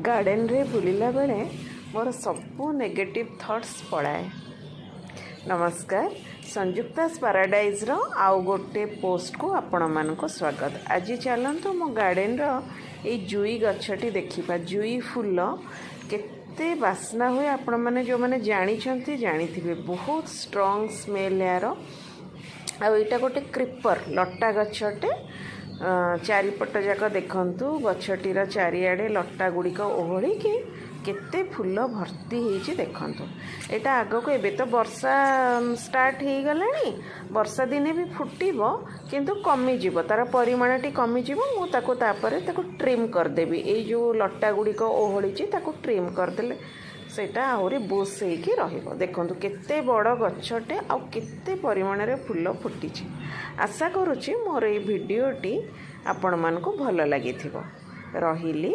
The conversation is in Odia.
ଗାର୍ଡ଼େନରେ ବୁଲିଲା ବେଳେ ମୋର ସବୁ ନେଗେଟିଭ୍ ଥଟ୍ସ ପଳାଏ। ନମସ୍କାର, ସଂଯୁକ୍ତାସ୍ ପାରାଡାଇଜ୍ର ଆଉ ଗୋଟେ ପୋଷ୍ଟକୁ ଆପଣମାନଙ୍କୁ ସ୍ୱାଗତ। ଆଜି ଚାଲନ୍ତୁ ମୋ ଗାର୍ଡ଼େନର ଏଇ ଜୁଇ ଗଛଟି ଦେଖିବା। ଜୁଇ ଫୁଲ କେତେ ବାସ୍ନା ହୁଏ, ଆପଣମାନେ ଯେଉଁମାନେ ଜାଣିଛନ୍ତି ଜାଣିଥିବେ। ବହୁତ ଷ୍ଟ୍ରଙ୍ଗ ସ୍ମେଲ୍ ଏହାର। ଆଉ ଏଇଟା ଗୋଟେ କ୍ରିପର ଲଟା ଗଛଟେ। ଚାରିପଟ ଯାକ ଦେଖନ୍ତୁ, ଗଛଟିର ଚାରିଆଡ଼େ ଲଟା ଗୁଡ଼ିକ ଓହଳିକି କେତେ ଫୁଲ ଭର୍ତ୍ତି ହେଇଛି ଦେଖନ୍ତୁ। ଏଇଟା ଆଗକୁ, ଏବେ ତ ବର୍ଷା ଷ୍ଟାର୍ଟ ହେଇଗଲାଣି, ବର୍ଷା ଦିନେ ବି ଫୁଟିବ, କିନ୍ତୁ କମିଯିବ, ତା'ର ପରିମାଣଟି କମିଯିବ। ମୁଁ ତାକୁ ତାପରେ ତାକୁ ଟ୍ରିମ୍ କରିଦେବି। ଏଇ ଯେଉଁ ଲଟା ଗୁଡ଼ିକ ଓହଳିଛି, ତାକୁ ଟ୍ରିମ୍ କରିଦେଲେ ସେଇଟା ଆହୁରି ବୁଶ୍ ହେଇକି ରହିବ। ଦେଖନ୍ତୁ କେତେ ବଡ଼ ଗଛଟେ ଆଉ କେତେ ପରିମାଣରେ ଫୁଲ ଫୁଟିଛି। ଆଶା କରୁଛି ମୋର ଏଇ ଭିଡ଼ିଓଟି ଆପଣମାନଙ୍କୁ ଭଲ ଲାଗିଥିବ। ରହିଲି।